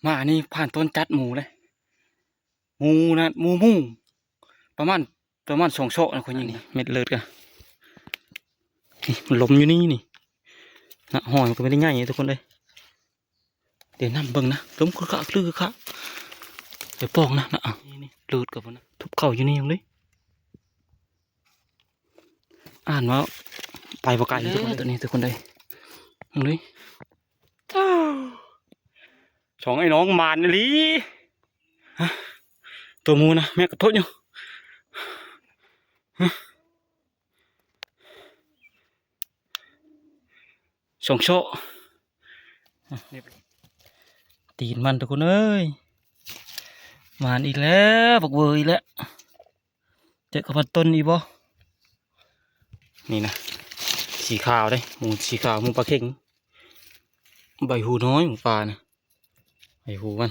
ມານີ້ຜ່ານຕົ້ນຈັດໝູເດ້ ໝູນະ ໝູໝູ ປະມານ ປະມານສອງຊອກນະ ຂ້ອຍຍິງ ອັນນີ້ເມັດເລີດກະ ນີ້ມັນຫຼົມຢູ່ນີ້ນີ້ນະ ຮອຍມັນກະບໍ່ໄດ້ໃຫຍ່ທຸກຄົນເອີຍ. ດຽວນຳເບິ່ງນະ ລົມຄືຄະ ຄືຄະ ດຽວປ່ອງນະ ນະ ນີ້ ນີ້ ເລີດກະພຸ້ນນະ ທຸບເຂົ້າຢູ່ນີ້ເລີຍ. ອ່ານວ່າໄປບໍ່ໄກເດີ ໂຕນີ້ທຸກຄົນເດີ ເບິ່ງເລີຍ ສອງໄອ້ນ້ອງໝານອີ່ຫຼີ ໂຕໝູນະ ແມ່ກະທົດຢູ່ ສອງຊອກ ຕີນມັນທຸກຄົນເອີຍ ໝານອີກແລ້ວ ບັກເວີອີກແລ້ວ. ເຈັກກັບພັນຕົ້ນອີກບໍ່? ນີ້ນະ ສີຂາວເດ້ ໝູສີຂາວ ໝູປາເຂັງ ໃບຫູນ້ອຍ ໝູປ່ານະ ໃບຫູມັນ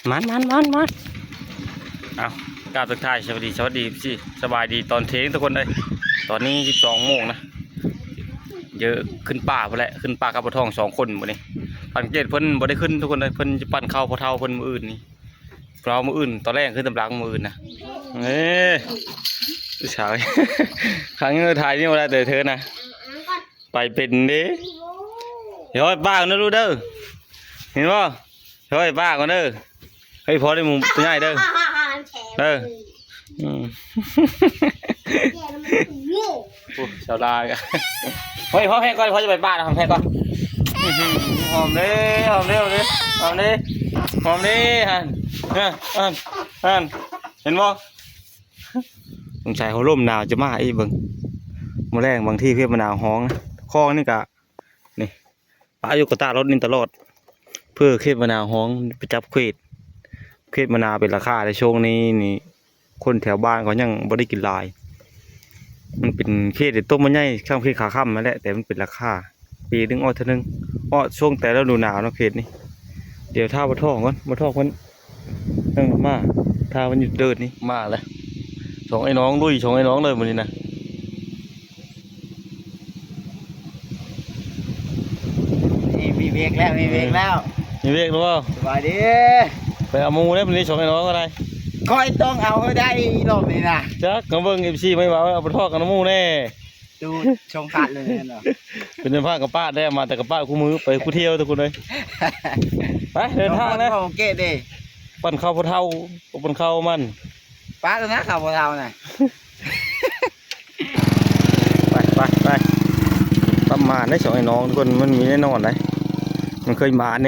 ມານໆໆໆ ເອົາ ກາບທັກທາຍສະຫວັດດີ ສະຫວັດດີ ເອັຟຊີ ສະບາຍດີຕອນທ່ຽງທຸກຄົນເອີຍ ຕອນນີ້ສິບສອງໂມງນະ ເຢີ ຂຶ້ນປ່າພຸ້ນແຫຼະ ຂຶ້ນປ່າກັບພໍ່ທອງສອງຄົນມື້ນີ້ ສັງເກດເພິ່ນບໍ່ໄດ້ຂຶ້ນທຸກຄົນເອີຍ ເພິ່ນຈະປັ້ນເຂົ້າພໍ່ເຖົ້າເພິ່ນມື້ອື່ນນີ້. ລາວມື້ອື່ນຕອນແລງຂຶ້ນຕຳຫຼັງມື້ອື່ນນະ ເອີ ຜູ້ສາວ ຄັ້ງນີ້ຖ່າຍນີ້ບໍ່ໄດ້ເດີເທີນະ ໄປເປັນເດ້ ເຮັດປາກນະລູກເດີ ເຫັນບໍ່ ເຮັດປາກກ່ອນເດີ ເຮີ້ຍ ພໍໄດ້ໝູໂຕໃຫຍ່ເດີ ເອີ ອືມ ໂອ້ ຊາວລາວກະ ເຮີ້ຍ ພໍແພກກ່ອນ ພໍຈະໄປປ່ານະ ພໍແພກກ່ອນ ຫອມເດ້ ຫອມເດ້ ຫອມເດ້ ຫອມເດ້ ຫອມເດ້ ຫັ້ນ ເອີ ຫັ້ນ ຫັ້ນ ເຫັນບໍ່ ສົງໄສຫົວລົມໜາວຈະມາອີກເບິ່ງ ມື້ແລງບາງທີເພບມະນາວຮ້ອງນະ ຄອງນີ້ກະ ນີ້ ປະຢູ່ກະຕາລົດນີ້ຕະຫຼອດ ເພື່ອເພບມະນາວຮ້ອງໄປຈັບເຂດ ເພບມະນາວເປັນລາຄາໃນຊ່ວງນີ້ນີ້ ຄົນແຖວບ້ານເຂົາຍັງບໍ່ໄດ້ກິນຫຼາຍ ມັນເປັນເຂດທີ່ຕົ້ນມັນໃຫຍ່ ຊ່ຳເຂດຂາຄ່ຳຫັ້ນແຫຼະ ແຕ່ມັນເປັນລາຄາ ປີໜຶ່ງອອກເທື່ອໜຶ່ງ ອອກຊ່ວງແຕ່ລະລະດູໜາວເນາະ ເຂດນີ້ ດຽວຖ້າບໍ່ທອກກ່ອນ ບໍ່ທອກເພິ່ນ ເອີ ມາ ຖ້າມັນຢູ່ເດີດນີ້ ມາແລ້ວ ສອງໄອ້ນ້ອງລຸຍ ສອງໄອ້ນ້ອງເລີຍມື້ນີ້ນະ ນີ້ມີວຽກແລ້ວ ມີວຽກແລ້ວ ມີວຽກແລ້ວບໍ່? ສະບາຍດີ ໄປເອົາໝູເດ້ມື້ນີ້ ສອງໄອ້ນ້ອງກະໄດ້ ຂ້ອຍຕ້ອງເອົາໃຫ້ໄດ້ລອບນີ້ນະ ຈັກ ມາເບິ່ງ ເອັຟຊີ ໄມ້ວາວ ເອົາໄປທອກກັບໝູແດ່ ຕູດຊົງຂາດເລີຍແມ່ນບໍ່? ເປັນເດີນທາງກະປາດແດ່ ມາແຕ່ກະປາດຄູ່ມື້ ໄປຄູ່ທ່ຽວທຸກຄົນເອີຍ ໄປເດີນທາງແລ້ວ ເກດເດ້ ປັ້ນເຂົ້າພໍ່ເຖົ້າ ປັ້ນເຂົ້າມັນ ປາດແລ້ວນະ ເຂົ້າພໍ່ເຖົ້ານະ ໄປ ໄປ ໄປ ປະມານໄດ້ສອງໄອ້ນ້ອງທຸກຄົນ ມັນມີແນ່ນອນໄດ໋ ມັນເຄີຍມາໃນ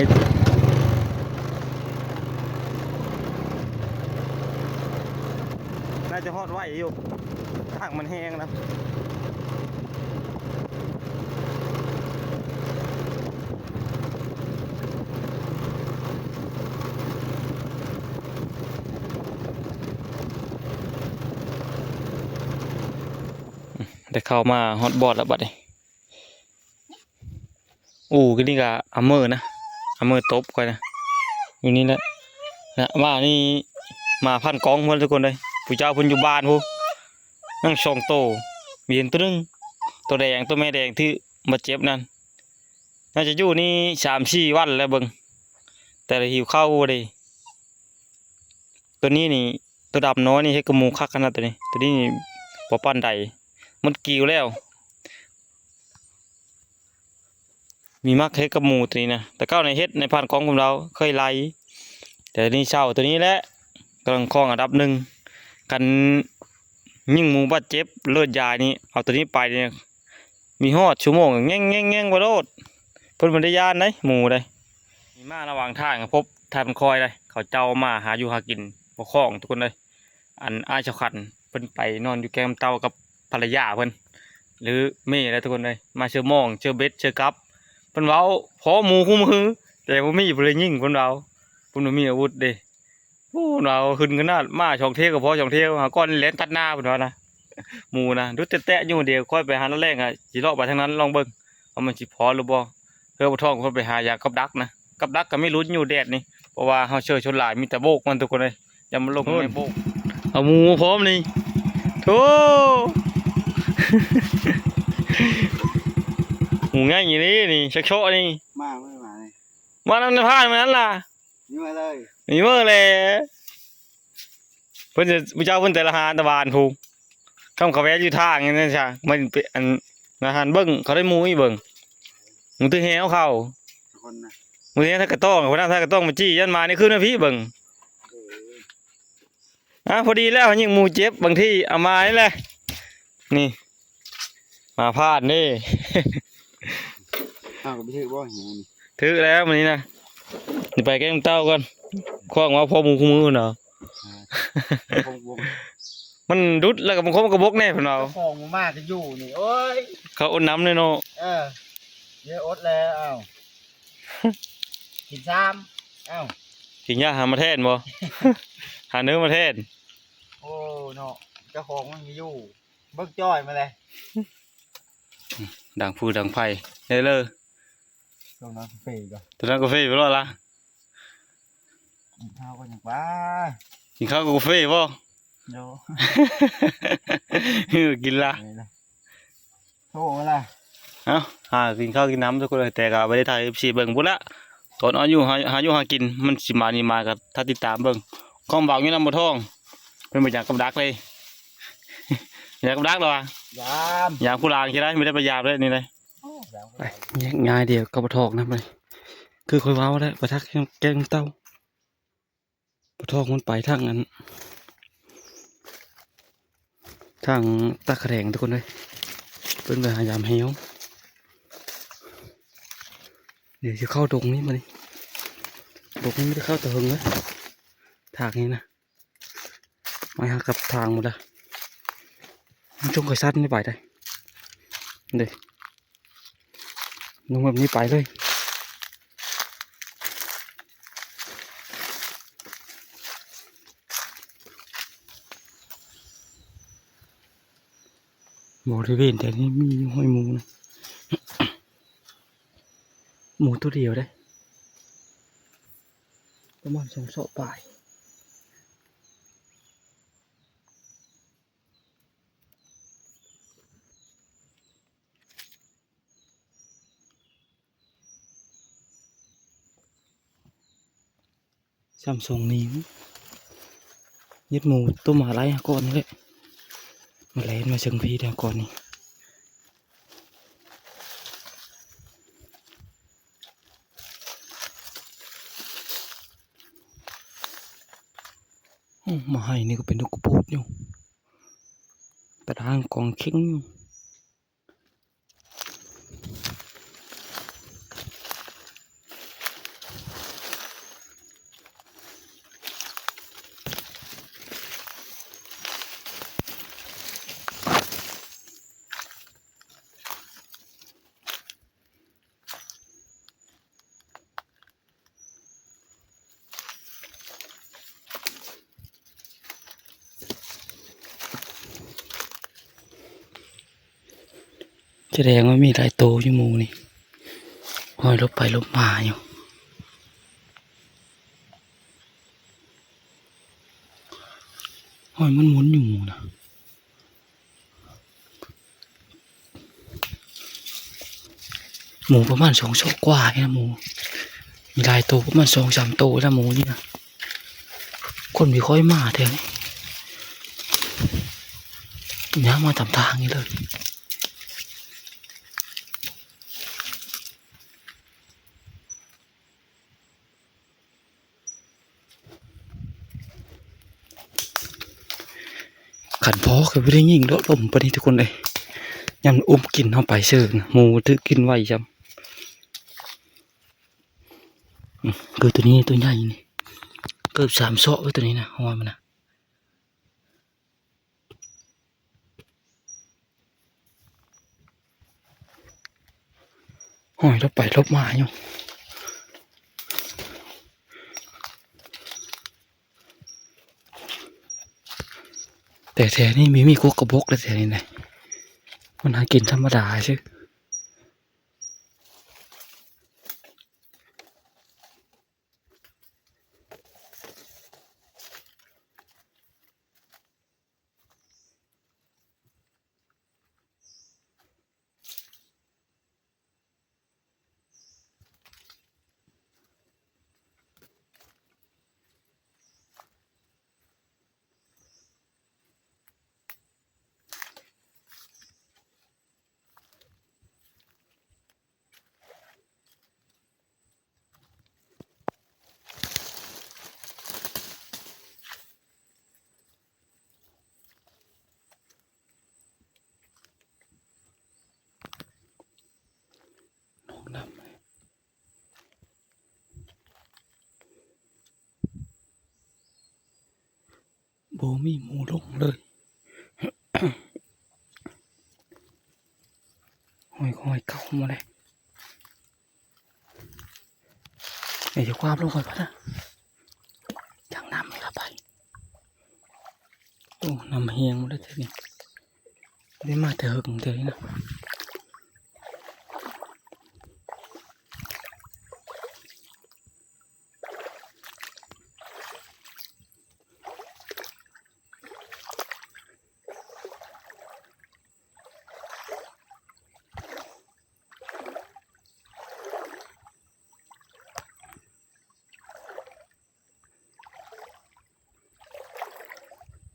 ໜ້າຈະຮອດໄວຢູ່ ທາງມັນແຫ້ງນະ ໄດ້ເຂົ້າມາຮອດບ່ອນແລ້ວບັດນີ້. ອູ້ ນີ້ກະອາເມີນະ ອາເມີຕົບຂ້ອຍນະ ຢູ່ນີ້ແຫຼະ ນະ ມານີ້ ມາພັນກອງພຸ້ນທຸກຄົນເອີຍ ຜູ້ເຈົ້າເພິ່ນຢູ່ບ້ານພຸ້ນ ຍັງສອງໂຕ ມີເຫັນໂຕໜຶ່ງ ໂຕແດງ ໂຕແມ່ແດງທີ່ບາດເຈັບນັ້ນ ໜ້າຈະຢູ່ນີ້ສາມສີ່ວັນແລ້ວເບິ່ງ ແຕ່ລະຫິວເຂົ້າເດ້. ໂຕນີ້ນີ້ ໂຕດຳນ້ອຍນີ້ເຮັດກັບໝູຄັກຂະໜາດໂຕນີ້ ໂຕນີ້ນີ້ບໍ່ປານໃດ ໝົດກີວແລ້ວ ມີມັກເຮັດກັບໝູໂຕນີ້ນະ ແຕ່ເກົ່ານີ້ເຮັດໃນຜ່ານກ້ອງຂອງລາວເຄີຍໄລ່ ແຕ່ນີ້ເຊົາໂຕນີ້ແຫຼະ ກຳລັງຄອງອັນດັບໜຶ່ງ ຄັນຍິງໝູບາດເຈັບເລີດຢາຍນີ້ ເອົາໂຕນີ້ໄປນີ້ ມີຮອດຊົ່ວໂມງແງ່ງໆໆ ໄປໂລດ ເພິ່ນບໍ່ໄດ້ຢ້ານໃດ ໝູໃດ. ມີມາລະຫວ່າງທາງ ພົບທ່ານຄອຍໃດ ເຂົາເຈົ້າມາຫາຢູ່ຫາກິນບໍ່ຄອງທຸກຄົນເອີຍ ອັນອ້າຍເຈົ້າຂັນ ເພິ່ນໄປນອນຢູ່ແກ້ງນ້ຳເຕົ້າກັບພັນລະຍາເພິ່ນ ຫຼືເມແຫຼະທຸກຄົນເອີຍ ມາເຊີມອງ ເຊີເບັດ ເຊີກັບ ເພິ່ນເວົ້າພໍໝູຄູ່ມື້ ແຕ່ບໍ່ມີຜູ້ໃດຍິງ ເພິ່ນເວົ້າ ເພິ່ນບໍ່ມີອາວຸດເດ້. ໂອ້ ໜາວຂຶ້ນຂະໜາດ ໝາສອງເທວກະພໍສອງເທວ ຫາກ້ອນແລ່ນຕັດໜ້າພຸ້ນວ່ານະ ໝູນະ ດຸດແຕະໆຢູ່ ດຽວຂ້ອຍໄປຫາລາວແລງ ກະຊິເລາະໄປທາງນັ້ນລອງເບິ່ງ ວ່າມັນຊິພໍຫຼືບໍ່ ເພື່ອບໍ່ທ້ອງຂ້ອຍໄປຫາຢາກັບດັກນະ ກັບດັກກະມີລຸ້ນຢູ່ແດດນີ້ ເພາະວ່າເຮົາເຊີຊົນຫຼາຍ ມີແຕ່ໂບກມັນທຸກຄົນເອີຍ ຢ່າມາລົງໃນໂບກ ເອົາໝູມາພ້ອມນີ້ ໂທ້ ໝູ ໝູໃຫຍ່ອີ່ຫຼີນີ້ ເຊາະໆນີ້ ມາ ມາ ມານີ້ ມານຳນາຍພານມື້ນັ້ນລະ ມີມາເລີຍ ມີເມີແຫຼະ ເພິ່ນຈະ ຜູ້ເຈົ້າເພິ່ນແຕ່ລະຫານຕະບານພຸ້ນ ຄຳເຂົາແວ່ຢູ່ທາງນັ້ນຊະ ມັນເປັນອັນ ນາຍພານເບິ່ງ ເຂົາໄດ້ໝູອີກເບິ່ງ ໝູຕຶກແຮ້ວເຂົາ ຄົນນະ ມື້ນີ້ຖ້າກະຕ້ອງ ເພິ່ນນຳຖ້າກະຕ້ອງມາຈີ້ ຢ້ານໝານີ້ຂຶ້ນມາພີ້ເບິ່ງ ເອີ ອ່າ ພໍດີແລ້ວ ຍິງໝູເຈັບ ບາງທີເອົາມານີ້ແຫຼະ ນີ້ ມາພານເດ້ ອ້າວ ກໍບໍ່ຖືກບໍ່ຫຍັງນີ້ ຖືກແລ້ວມື້ນີ້ນະ ຊິໄປແກ້ງເຕົ້າກ່ອນ ຂວ້າງວ່າພໍ່ໝູຄູ່ມື້ພຸ້ນເນາະ ອ່າ ມັນດຸດແລ້ວກໍບາງຄົນມັນກໍບົກແດ່ເພິ່ນວ່າ ຂອງມາກໍຢູ່ນີ້ ໂອ້ຍ ເຂົາອົດນ້ຳແດ່ເນາະ ເອີ ເດ ອົດແລ້ວ ອ້າວ ກິນຊາມ ອ້າວ ກິນຢາຫາມາແທນບໍ່ ຫາເນີມາແທນ ໂອ້ເນາະ ເຈົ້າຂອງມັນມີຢູ່ ເບິ່ງຈ້ອຍມາແລະ ດັງຟືນດັງໄຟເດີ ຕົວນັ້ນກາເຟກໍ ຕົວນັ້ນກາເຟໄປແລ້ວລະ ກິນເຂົ້າກ່ອນຫຍັງປະ ກິນເຂົ້າກັບກາເຟບໍ່ ໂດ ເອີ ກິນລະ ໂທລະ ເອົ້າ ຫາກິນເຂົ້າກິນນ້ຳທຸກຄົນເອີຍ ແຕ່ກໍບໍ່ໄດ້ຖ່າຍໃຫ້ເອັຟຊີເບິ່ງພຸ້ນລະ ຕອນອອນຢູ່ຫາ ຫາຢູ່ຫາກິນ ມັນຊິມານີ້ມາກໍຖ້າຕິດຕາມເບິ່ງ ຄວາມຫວັງຢູ່ນຳບໍ່ທອງ ເປັນບໍ່ຫຍັງກັບດັກເລີຍ ຢາກກັບດັກລະວະ ຍາມ ຢາມຜູ້ຫຼານຊິໄດ້ ບໍ່ໄດ້ໄປຢາມເລີຍນີ້ເລີຍ ໂອ້ ຢາມຜູ້ຫຼານ ແຍກຍ້າຍດຽວກັບບໍ່ທອງນຳເລີຍ ຄືຂ້ອຍເວົ້າແຫຼະ ປະທັກແກ້ງເຕົ້າ ປະທອກມັນໄປທາງອັນ ທາງຕາຂະແດງທຸກຄົນເອີຍ ເພິ່ນໄປຫາຢາມແຮ້ວ ດຽວຊິເຂົ້າດົງນີ້ບາດນີ້ ດົງນີ້ບໍ່ໄດ້ເຂົ້າແຕ່ເຫິງເລີຍ ທາງນີ້ນະ ໄມ້ຫັກກັບທາງໝົດລະ ມັນຈົ່ງຄ່ອຍຊັດນີ້ໄປໄດ໋ ເດ້. ລົງແບບນີ້ໄປເລີຍ ບໍລິເວນແຖວນີ້ມີຫ້ອຍໝູນະ ໝູໂຕດຽວເດ້ ປະມານສອງຊອກປາຍ. ຊ້ຳສອງນີ້ ເຮັດໝູຕົມມາໄລ່ກ່ອນນີ້ແຫຼະ ມາແລ່ນມາເຊິ່ງພີ້ແລ້ວກ່ອນນີ້ ໂອ້ ມາໄຮ່ນີ້ກໍເປັນດົກກະປູດຢູ່ ຕາດາງກອງເຂັງຢູ່. ສະແດງວ່າມີຫຼາຍໂຕຢູ່ໝູນີ້ ຫ້ອຍຫຼົບໄປຫຼົບມາຢູ່ ຫ້ອຍມັນໝູນຢູ່ໝູນະ. ໝູປະມານສອງຊອກກວ່ານີ້ນະ ໝູ ມີຫຼາຍໂຕ ປະມານສອງສາມໂຕແລ້ວໝູນີ້ນະ ຄົນບໍ່ຄ່ອຍມາແຖວນີ້ ຍ່າງມາຕາມທາງນີ້ເລີຍ. ຄັນພໍກໍບໍ່ໄດ້ຍິງດອກ ລົມປານນີ້ທຸກຄົນເອີຍ ຍາມອຸ້ມກິນເຮົາໄປເຊີງ ໝູຖືກກິນໄວຊ້ຳ ອືມ ຄືໂຕນີ້ໂຕໃຫຍ່ນີ້ ເກືອບສາມຊອກເວີຍໂຕນີ້ນະ ຫ້ອຍມັນນະ. ຫ້ອຍຫຼົບໄປຫຼົບມາຢູ່ ແຕ່ແຖວນີ້ມີ ມີກົກກະບົກແຫຼະ ແຖວນີ້ນະ ມັນຫາກິນທຳມະດາຊື່. ດຳ ບໍ່ມີໝູລົງເລີຍ. ຫ້ອຍ ຫ້ອຍເຂົ້າມາເລີຍ. ເອີ ຢ່າຄວາມລົງໄປພຸ້ນນະ ທາງນ້ຳໄປ. ໂອ້ ນ້ຳແຮງໝົດແລ້ວເທື່ອນີ້ ບໍ່ໄດ້ມາແຕ່ເຫິງເທື່ອນີ້ນະ.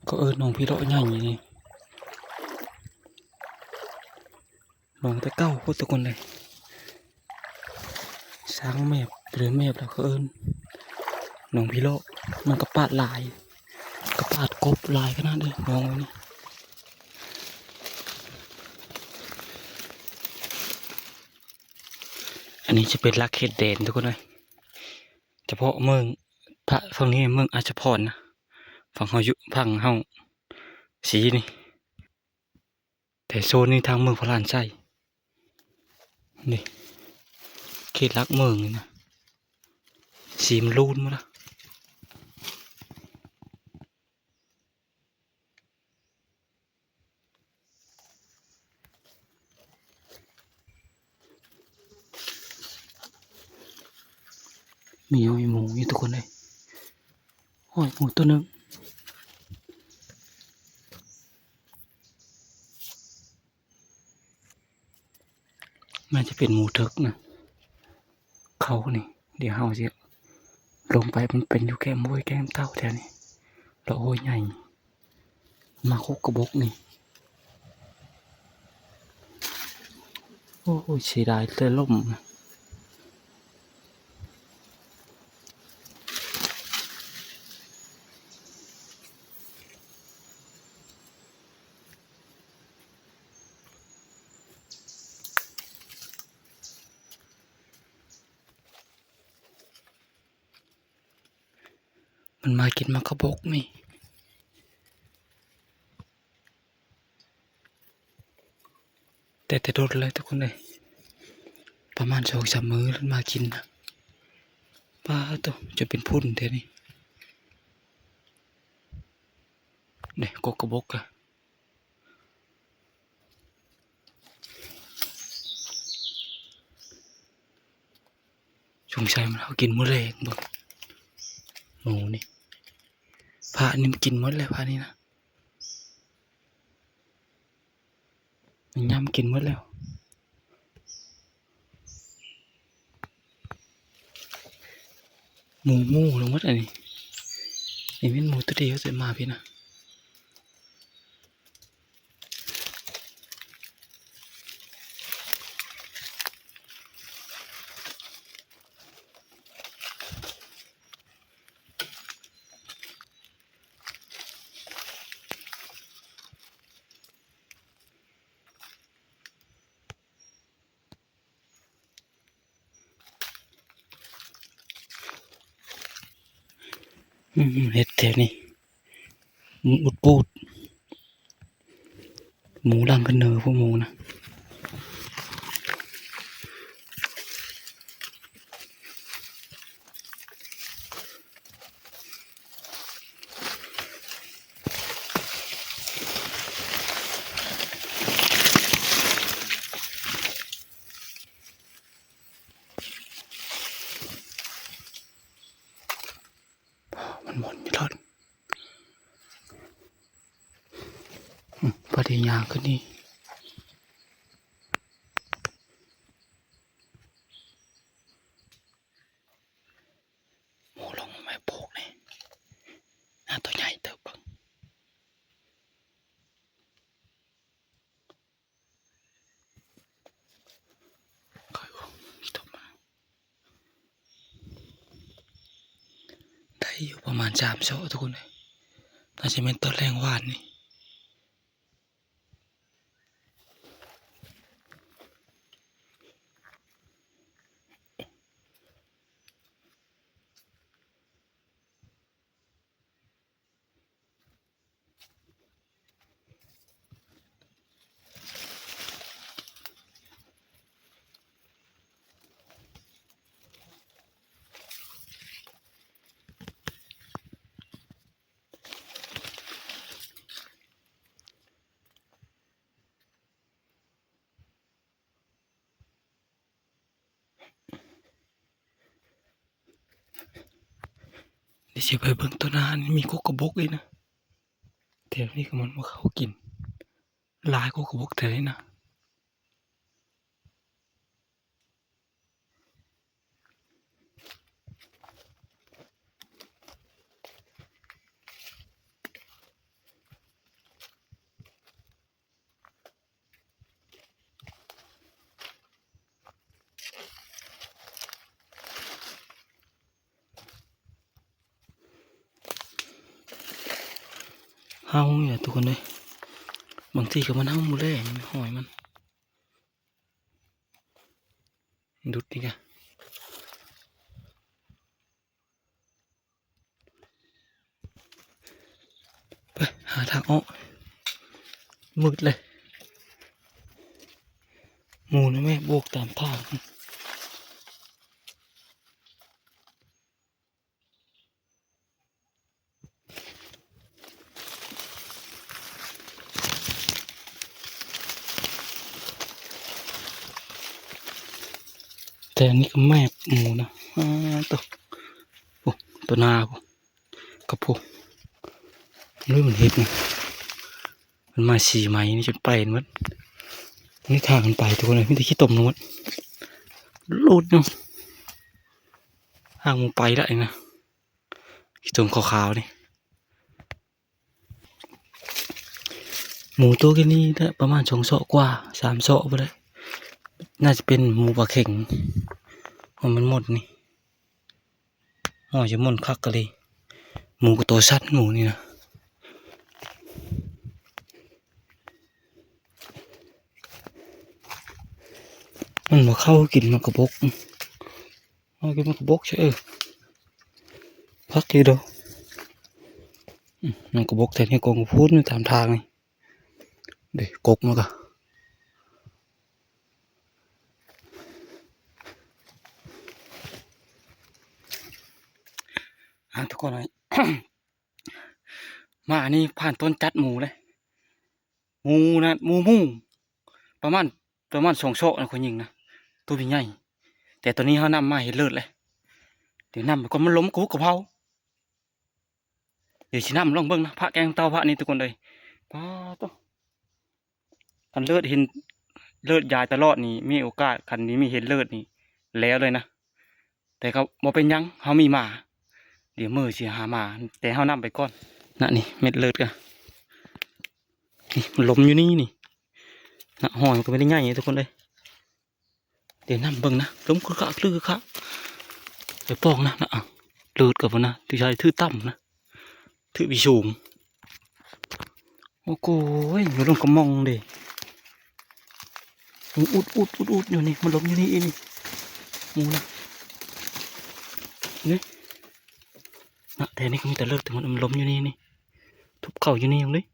ເຂົາເອີ້ນໜອງພີເລາະໃຫຍ່ນີ້ ໜອງແຕ່ເກົ່າພຸ້ນທຸກຄົນເອີຍ. ສ້າງແມບ ຫຼືແມບແລ້ວເຂົາເອີ້ນໜອງພີເລາະ. ມັນກະປາດຫຼາຍ ກະປາດກົບຫຼາຍຂະໜາດເລີຍໜອງນີ້. ອັນນີ້ຈະເປັນຫຼັກເຂດແດນທຸກຄົນເອີຍ. ສະເພາະເມືອງ ພະ ຝັ່ງນີ້ເມືອງອາດສະພອນນະ ຝັ່ງເຮົາຢູ່ ຝັ່ງເຮົາສີນີ້ ແຕ່ໂຊນນີ້ທາງເມືອງພະລານໄຊນີ້ ເຂດຫຼັກເມືອງນີ້ນະ ສີມັນລູນໝົດລະ. ມີຫ້ອຍໝູຢູ່ທຸກຄົນເອີຍ ຫ້ອຍໝູໂຕໜຶ່ງ. ໜ້າຈະເປັນໝູເຖິກນະ ເຂົານີ້. ດຽວເຮົາຊິລົງໄປ ມັນເປັນຢູ່ແກ້ມຫ້ວຍແກ້ມເຕົ້າແຖວນີ້ ເລາະຫ້ວຍໃຫຍ່ ມາຄົກກະບົກນີ້. ໂອ້ຍ ເສຍດາຍແຕ່ລົມ. ມັນມາກິນໝາກກະບົກນີ້ ແຕ່ ແຕ່ດົນແລ້ວທຸກຄົນເອີຍ ປະມານສອງສາມມື້ແລ້ວມາກິນນະ. ປາໂຕ ຈົນເປັນຝຸ່ນແທ້ນີ້ ເດ້ ກົກກະບົກກະ ສົງໄສມັນເອົາກິນມື້ແລງເບິ່ງ ໝູນີ້. ພະນີ້ມັນກິນໝົດແລ້ວ ພະນີ້ນະ ມັນຫຍ້ຳກິນໝົດແລ້ວ. ໝູ ໝູລົງໝົດອັນນີ້ ນີ້ແມ່ນໝູໂຕດຽວ ຈະມາພີ້ນະ. ອືມ ເຫັດແຖວນີ້ ໝູອຸດປູດ ໝູຫຼັງກະເນີ ພວກໝູນະ. ມັນໝົນຢູ່ໂລດ ອືມ ພໍໄດ້ຍ່າງຂຶ້ນນີ້. ໝູລົງມາແມ່ໂປກນີ້ ໜ້າໂຕໃຫຍ່ເຕີບເບິ່ງ. ໄດ້ຢູ່ປະມານສາມຊອກທຸກຄົນເອີຍ ໜ້າຈະແມ່ນຕອນແລງວານນີ້. ຊິໄປເບິ່ງຕົ້ນນານີ້ ມີກົກກະບົກອີກນະ. ແຖວນີ້ກໍມັນບໍ່ເຂົ້າກິນ ຫຼາຍກົກກະບົກແຖວນີ້ນະ. ເຫົ່ານີ້ແຫຼະທຸກຄົນເອີຍ. ບາງທີກໍມັນເຫົ່າມື້ແລງ ຫອຍມັນດຸດນີ້ກະ. ໄປຫາທາງອອກ ມືດເລີຍ. ໝູນະແມ່ ບວກຕາມທາງ. ແຕ່ອັນນີ້ກໍແມບໝູນະ. ອາ ໂຕ ໂອ້ ໂຕໜ້າພຸ້ນ ກະໂພ ເອີ ມັນເຮັດນະ ມັນມາສີ່ໄມ້ນີ້ຈົນໄປໝົດ. ນີ້ທາງມັນໄປທຸກຄົນເອີຍ ມີແຕ່ຂີ້ຕົມທັງໝົດ ຫຼຸດຢູ່. ທາງມັນໄປລະນີ້ນະ ຂີ້ຕົມຂາວໆນີ້. ໝູໂຕກີ້ນີ້ແຫຼະ ປະມານສອງເຊາະກວ່າ ສາມເຊາະພຸ້ນແຫຼະ. ໜ້າຈະເປັນໝູປາເຂັງ ເພາະມັນມົນນີ້. ໂອ້ຍ ຈະມ່ວນຄັກກະລີ. ໝູກະໂຕສັນ ໝູນີ້ນະ. ມັນບໍ່ເຂົ້າກິນໝາກກະບົກ. ເອົາກິນໝາກກະບົກຊະ ເອີ ຄັກຢູ່ດອກ. ອືມ ໝາກກະບົກແຖວນີ້ກອງພຸ້ນຢູ່ຕາມທາງນີ້. ເດ້ ກົກມັນກະ ອ່າ ທຸກຄົນເອີຍ ມານີ້ຜ່ານຕົ້ນຈັດໝູເລີຍ. ໝູນະ ໝູໝູ ປະມານ ປະມານສອງເຊາະນະ ຂ້ອຍຍິງນະ ໂຕໃຫຍ່. ແຕ່ຕອນນີ້ເຮົານຳມາເຮັດເລີດເລີຍ. ດຽວນຳໄປກ່ອນ ມັນລົມກະປຸກກະເພົາ. ດຽວຊິນຳລອງເບິ່ງນະ ພະແກງເຕົາພະນີ້ທຸກຄົນເອີຍ. ປາໂຕ ຄັນເລີດເຫັນ ເລີດຢາຍຕະຫຼອດນີ້ ມີໂອກາດ ຄັນນີ້ມີເຫັນເລີດນີ້ແລ້ວເລີຍນະ. ແຕ່ກໍບໍ່ເປັນຫຍັງ ເຮົາມີໝາ ດຽວມື້ຊິຫາໝາ ແຕ່ເຮົານຳໄປກ່ອນນະ. ນີ້ເມັດເລີດກະ ນີ້ມັນລົມຢູ່ນີ້ນີ້ນະ ຫອຍມັນກໍບໍ່ໄດ້ໃຫຍ່ທຸກຄົນເອີຍ. ດຽວນຳເບິ່ງນະ ລົມຄືຄະຄືຄະ ໄປປອງນະນະ. ເລີດກໍບໍ່ນະ ຖືໃສ່ຖືຕ່ຳນະ ຖືວິສູງ. ໂອ້ໂກຍ ມັນລົມກະມອງເດ້. ອຸດໆໆໆ ຢູ່ນີ້ ມັນລົມຢູ່ນີ້ອີກນີ້ ໝູນະ ນີ້ນະ. ແຖວນີ້ກໍມີແຕ່ເລີດ ແຕ່ມັນລົມຢູ່ນີ້ນີ້ ທຸບເຂົ້າຢູ່ນີ້ເລີຍ.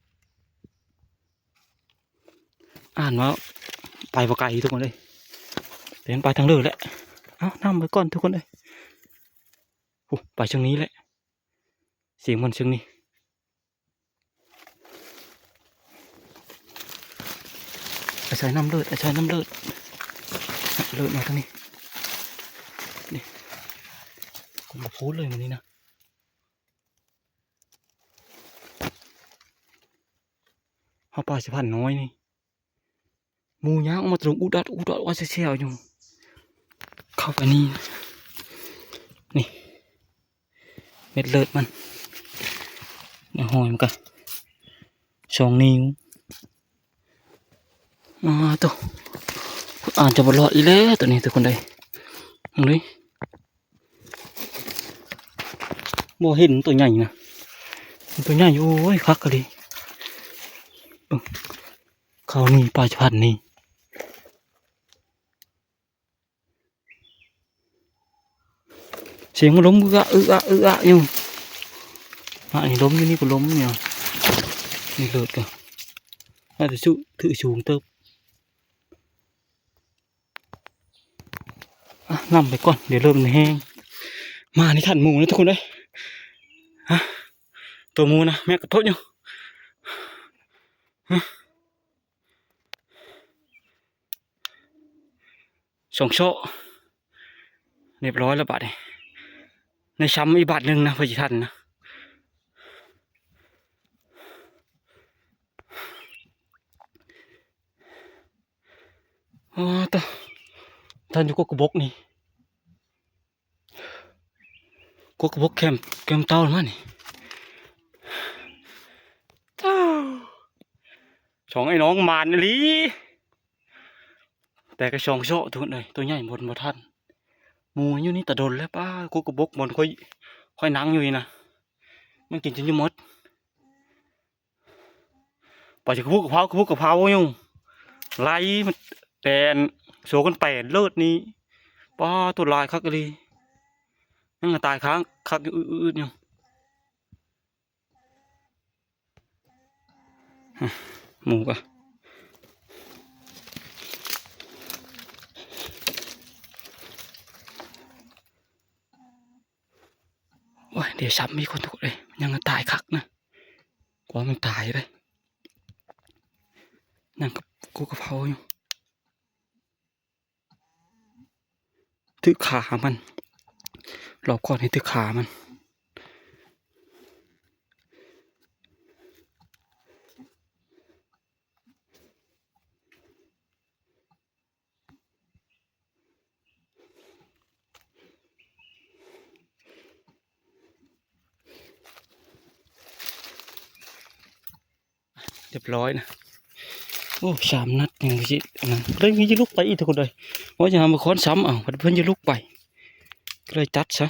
ອ່ານວ່າໄປບໍ່ໄກທຸກຄົນເອີຍ ແຕ່ມັນໄປທາງເລີດແຫຼະ. ເອົາ ນຳໄປກ່ອນທຸກຄົນເອີຍ. ໂອ້ ໄປເຊິ່ງນີ້ແຫຼະ ສຽງມັນເຊິ່ງນີ້. ອາໄສນຳເລີດ ອາໄສນຳເລີດ ເລີດມາທາງນີ້ ນີ້ ກໍບໍ່ໂພດເລີຍມື້ນີ້ນະ. ເຮົາປ່າສະພານນ້ອຍນີ້ ໝູຍ່າງອອກມາຕະລຸງອຸດອັດອຸດອັດອອດແຊວໆຢູ່ ເຂົ້າໄປນີ້ ນີ້ ເມັດເລີດມັນ ໃນຫອຍມັນກະສອງນິ້ວ. ອາໂຕ ອາດຈະບໍ່ລອດອີກແລ້ວໂຕນີ້ທຸກຄົນເອີຍ. ເບິ່ງເລີຍ ບໍ່ເຫັນໂຕໃຫຍ່ນະ ໂຕໃຫຍ່ ໂອ້ຍ ຄັກກະລີ. ເບິ່ງ ເຂົ້ານີ້ ປາຈະພັນນີ້ ສຽງມັນລົມອຶອະອຶອະອຶອະຢູ່. ອາ ອັນນີ້ລົມຢູ່ ນີ້ກໍລົມຢູ່ ນີ້ເລີດກໍ ອາດຈະຖືສູງເຕີບ. ອ່ະ ນຳໄປກ່ອນ ດຽວເລີ່ມແຮງ. ມາໃນຂັ້ນໝູນະທຸກຄົນເອີຍ. ຮະ ໂຕໝູນະ ແມ່ກະທົດຢູ່. ຮະ ສອງເຊາະ ຮຽບຮ້ອຍແລ້ວບາດນີ້. ໃນຊ້ຳອີກບາດໜຶ່ງນະ ເພື່ອຊິທັນນະ. ອ້າ ຕະ ທ່ານຢູ່ກົກກະບົກນີ້ ກົກກະບົກແຄມ ແຄມເຕົາມານີ້ ສອງໄອ້ນ້ອງໝານອີ່ຫຼີ ແຕ່ກໍສອງເຊາະທຸກຄົນເອີຍ ໂຕໃຫຍ່ບໍ່ ບໍ່ທັນ ໝູຢູ່ນີ້ແຕ່ດົນແລ້ວ. ປ້າ ກົກກະບົກບ່ອນຂ້ອຍ ຂ້ອຍນັ່ງຢູ່ນີ້ນະ ມັນກິນຈົນຈະໝົດ. ປາຈະກະພຸກກະເພົາ ກະພຸກກະເພົາຢູ່ ໄລ່ມາແຕ່ນ ໂຊກັນແປນເລີດນີ້ ປ້າ ໂຕຫຼາຍຄັກອີ່ຫຼີ ຍັງຕາຍຄ້າງຄັກຢູ່ ອືດໆຢູ່. ໝູກະ ໂອ້ຍ ດຽວຊ້ຳມີຄົນທຸກເດ້ ຍັງຕາຍຄັກນະ ກວ່າມັນຕາຍເດ້ ຍັງກັບ ກູກະເພົາຢູ່ ຖືກຂາມັນ ລອບກ່ອນນີ້ຖືກຂາມັນ. ຮຽບຮ້ອຍນະ ໂອ້ ສາມນັດຍັງບໍ່ຊິອັນນັ້ນ ເລີຍມີຈະລຸກໄປອີກທຸກຄົນເອີຍ ວ່າຈະຫາມາຄ້ອນຊ້ຳ ເອົ້າ ເພິ່ນຈະລຸກໄປ ກໍເລີຍຈັດຊະ.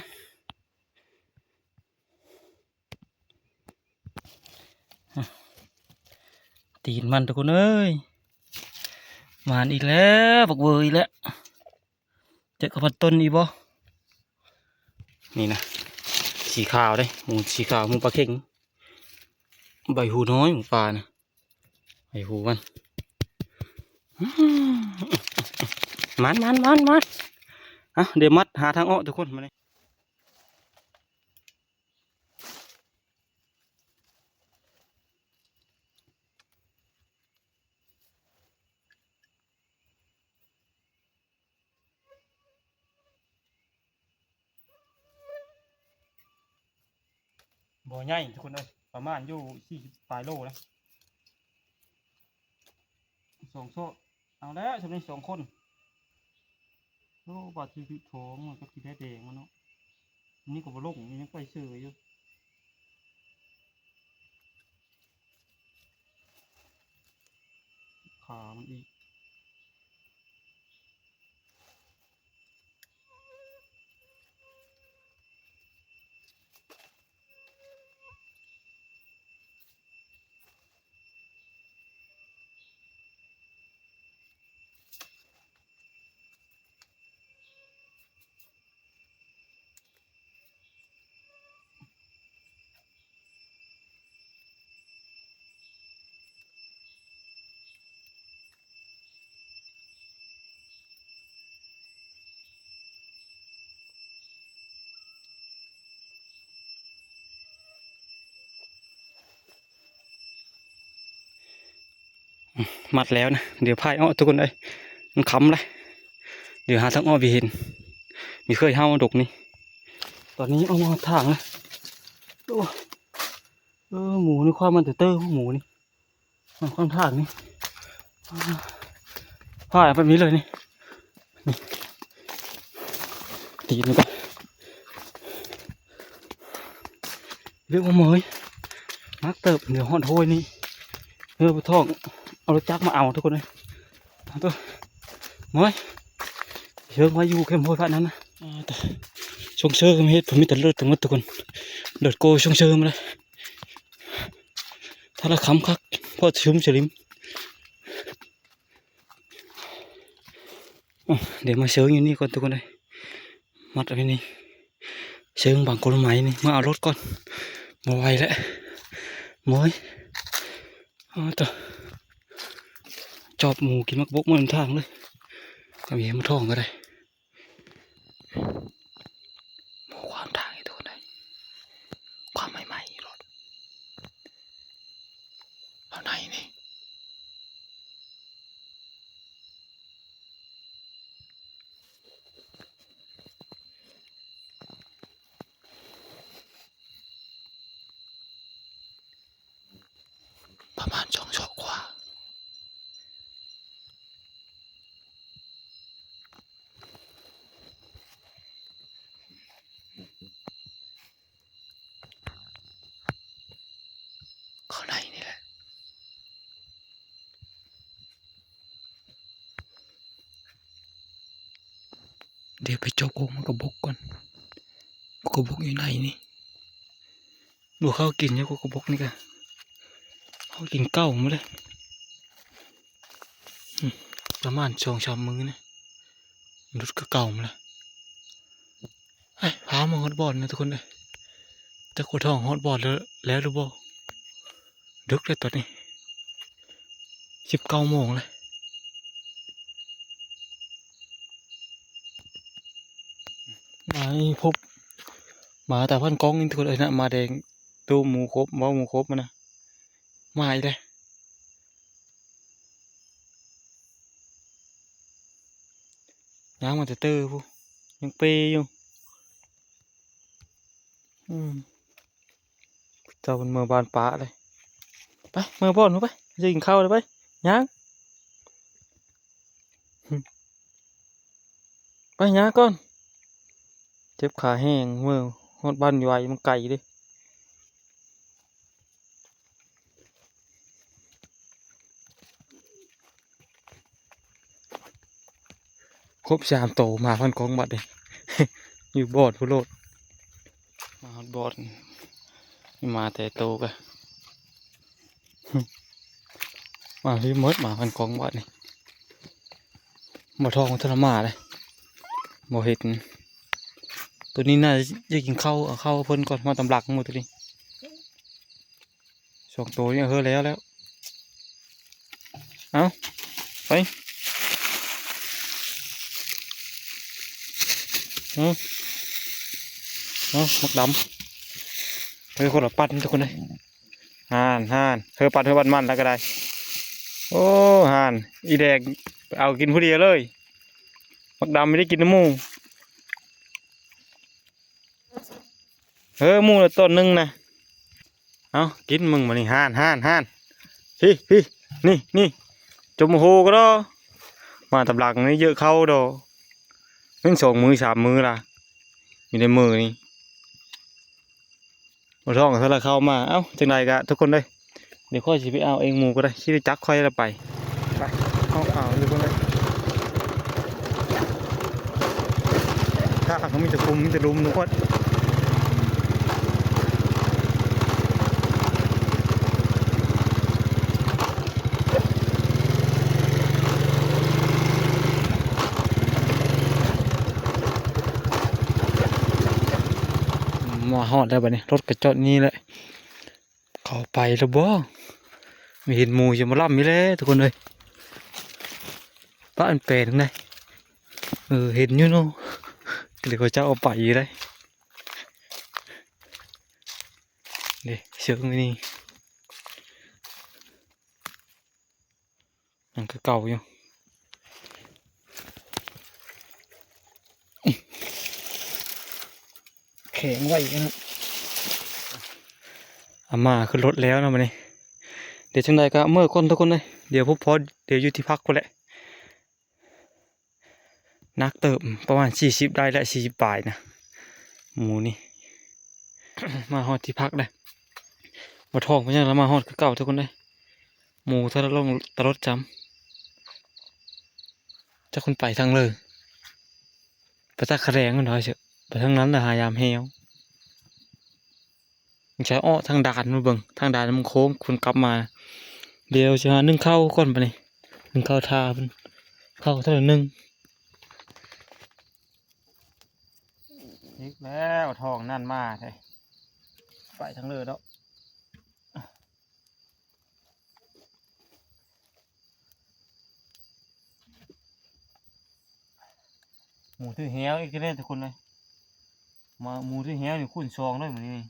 ຕີນມັນທຸກຄົນເອີຍ ໝານອີກແລ້ວ ບັກເວີອີກແລ້ວ ເຈີກັບພັນຕົ້ນອີກບໍ່? ນີ້ນະ ສີຂາວເດ້ ໝູສີຂາວ ໝູປາເຂັງ ໃບຫູນ້ອຍ ໝູປ່ານະ ໃບຫູມັນ ມານໆໆໆ ເອົາ ດຽວມັດຫາທາງອອກທຸກຄົນ ມານີ້. ບໍ່ໃຫຍ່ທຸກຄົນເອີຍ ປະມານຢູ່ສີ່ສິບປາຍໂລນະ ສອງໂຊະ ເອົາແລ້ວ ສ່ຳນີ້ສອງຄົນ. ໂອ້ ບາດທີ່ຖືກທ້ອງມັນກັບຂີ້ແພ້ແດງມັນເນາະ ອັນນີ້ກໍບໍ່ລົງ ຍັງໄປເຊີຍຢູ່ ຂາມັນອີກ. ມັດແລ້ວນະ ດຽວພາຍອອກທຸກຄົນເອີຍ ມັນຄ່ຳແລ້ວ ດຽວຫາທາງອອກບໍ່ເຫັນ ມີເຄີຍເຫົ່າດົກນີ້ ຕອນນີ້ອອກມາທາງແລ້ວ ໂອ້ ເອີ ໝູນີ້ຄວາມມັນເຕີໆ ໝູນີ້ ມັນຂວາງທາງນີ້ ພາຍໄປນີ້ເລີຍນີ້ ນີ້ ຕີນມັນກໍເລີກວ່າເມີຍ ໜັກເຕີບ ດຽວຮອດໂຮຍນີ້ ເອີ ບໍ່ທ້ອງ ເອົາລົດຈັກມາເອົາທຸກຄົນເອີຍ ເອົາຕົວ ເມີຍ ເຊີງວ່າຢູ່ແຄມໂຮຍພາດນັ້ນນະ ອ່າ ແຕ່ຊົງເຊີມາເຮັດ ເພິ່ນມີແຕ່ເລີດທັງໝົດທຸກຄົນ ເລີດໂກຊົງເຊີມາເລີຍ. ຖ້າລະຄຳຄັກ ພໍຊະຫຼຸມສະລິມ ດຽວມາເຊີງຢູ່ນີ້ກ່ອນທຸກຄົນເອີຍ ມັດໄວ້ນີ້ ເຊີງບັງກົນໄມ້ນີ້ ມາເອົາລົດກ່ອນ ບໍ່ໄຫວແລ້ວ ເມີຍ ເອົາຕົວ ຈອບໝູກິນໝາກບົກໝົດທາງເລີຍ ກໍມີໃຫ້ມັນທ້ອງກໍໄດ້. ບໍ່ຂວາງທາງອີກໂດນໃດ ຂວາງໃໝ່ໆໂລດ ເອົາໃນນີ້ ປະມານສອງສອກກວ່າ. ດຽວໄປຈົກກົກໝາກກະບົກກ່ອນ. ໝາກກະບົກຢູ່ໃນນີ້. ບໍ່ເຂົ້າກິນຢູ່ກົກໝາກກະບົກນີ້ກະ ເຂົ້າກິນເກົ່າໝົດເລີຍ. ອືມ ປະມານສອງສາມມື້ນີ້ ຫຼຸດຄືເກົ່າໝົດລະ. ໄປ ພາມາຮອດບ່ອນນະທຸກຄົນເອີຍ. ຈັກວ່າທ້ອງຮອດບ່ອນແລ້ວ ແລ້ວຫຼືບໍ່? ດຶກແລ້ວຕອນນີ້ ສິບເກົ້າໂມງແລ້ວ. ມານີ້ພົບ ມາຕາພັນກອງນີ້ທຸກຄົນເອີຍນະ. ມາແດງ ໂຕໝູຄົບ ເວົ້າໝູຄົບມັນນະ ມາອີກແລ້ວ. ຍ່າງມາແຕ່ເຕີພຸ້ນ ຍັງເປຢູ່. ອືມ ເຈົ້າເພິ່ນເມືອບ້ານປ້າເລີຍ. ໄປ ເມືອບ່ອນພຸ້ນໄປ ຊິກິນເຂົ້າແລ້ວໄປ ຍ່າງ ໄປ ຍ່າງກ່ອນ ເຈັບຂາແຮງ. ເມືອຮອດບ້ານຢູ່ໄວ ມັນໄກເດ້. ຄົບສາມໂຕ ມາພັນກອງບັດນີ້ ຢູ່ບ່ອນພຸ້ນໂລດ. ມາຮອດບ່ອນ ມາແຕ່ໂຕກະ ມາພີ້ໝົດ ມາພັນກອງບັດນີ້. ບໍ່ທ້ອງທະລະມາເດ້ ບໍ່ເຫັນ. ໂຕນີ້ໜ້າຈະກິນເຂົ້າ ເອົາເຂົ້າເພິ່ນກ່ອນ ມາຕຳຫຼັງໝູ່ໂຕນີ້. ສອງໂຕນີ້ເຮີແລ້ວແລ້ວ. ເອົາ ໄປ ເອົາ ເອົາ ໝາກດຳ. ເຮີ ຄົນລະປັນທຸກຄົນເອີຍ. ຫັ້ນ ຫັ້ນ ເຮີປັນ ເຮີປັນມັນແລ້ວກະໄດ້. ໂອ້ ຫັ້ນ ອີແດງເອົາກິນຜູ້ດຽວເລີຍ. ໝາກດຳໄດ້ກິນນຳໝູ່. ເອີ ໝູ່ລະຕອນໜຶ່ງນະ. ເອົາ ກິນມຶງບາດນີ້ ຫັ້ນ ຫັ້ນ ຫັ້ນ ພີ້ ພີ້ ນີ້ ນີ້ ຈົມໂຫກະດໍ. ມາຕຳຫຼັງນີ້ເຢີເຂົ້າດອກ ເປັນສອງມື້ສາມມື້ລະ ຢູ່ໃນມື້ນີ້. ບໍ່ທ້ອງເທົ່າລະເຂົ້າມາ. ເອົ້າ ຈັ່ງໃດກະທຸກຄົນເດີ ດຽວຂ້ອຍຊິໄປເອົາເອງໝູກະໄດ້ ຂີ່ລົດຈັກຂ້ອຍລະໄປ. ໄປ ເອົາ ເອົາຢູ່ພຸ້ນເລີຍ. ທາງກະມີແຕ່ຂຸມ ມີແຕ່ຫຼຸມທຸກຄົນ. ມາຮອດແລ້ວບາດນີ້ ລົດກະຈອດນີ້ແຫຼະ. ເຂົາໄປແລ້ວບໍ່? ມີເຫັນໝູຢູ່ມາລຳນີ້ແຫຼະທຸກຄົນເອີຍ. ປະອັນແປນໄດ໋ ເອີ ເຫັນຢູ່ເນາະ ກະເລີຍວ່າຈະເອົາໄປຢູ່ໄດ໋. ເດ້ ເຊີງນີ້ ຍັງຄືເກົ່າຢູ່ ແຂງໄວ້ນະ. ອາ ມາຂຶ້ນລົດແລ້ວນະບາດນີ້. ດຽວຈັ່ງໃດກະເມືອກ່ອນທຸກຄົນເອີຍ ດຽວພົບພໍ ດຽວຢູ່ທີ່ພັກພຸ້ນແຫຼະ. ໜັກເຕີບ ປະມານສີ່ສິບໄດ້ແຫຼະ ສີ່ສິບປາຍນະ ໝູນີ້. ມາຮອດທີ່ພັກແລ້ວ ບໍ່ທ້ອງເປັນຫຍັງລະ ມາຮອດຄືເກົ່າທຸກຄົນເອີຍ. ໝູທະລະລົງຕະຫຼົດຈຳ ຈັກມັນໄປທາງເລີ ໄປຕາກຂະແດງມັນດອຍເຊ ໄປທາງນັ້ນລະ ຫາຍາມແຮວ. ຈະເອາະທາງດ່ານມາເບິ່ງ ທາງດ່ານມັນໂຄ້ງ ເພິ່ນກັບມາ. ດຽວຊິຫາໜຶ້ງເຂົ້າກ່ອນບາດນີ້ ໜຶ້ງເຂົ້າຖ້າເພິ່ນ ເຂົ້າເທົ່າໜຶ່ງ. ອີກແລ້ວ ທ້ອງນັ້ນມາແທ້ ໄປທາງເລີດອກ. ໝູຖືແຫວອີກແລ້ວທຸກຄົນເອີຍ ມາ ໝູຖືແຫວນີ້ຄູນສອງເລີຍມື້ນີ້.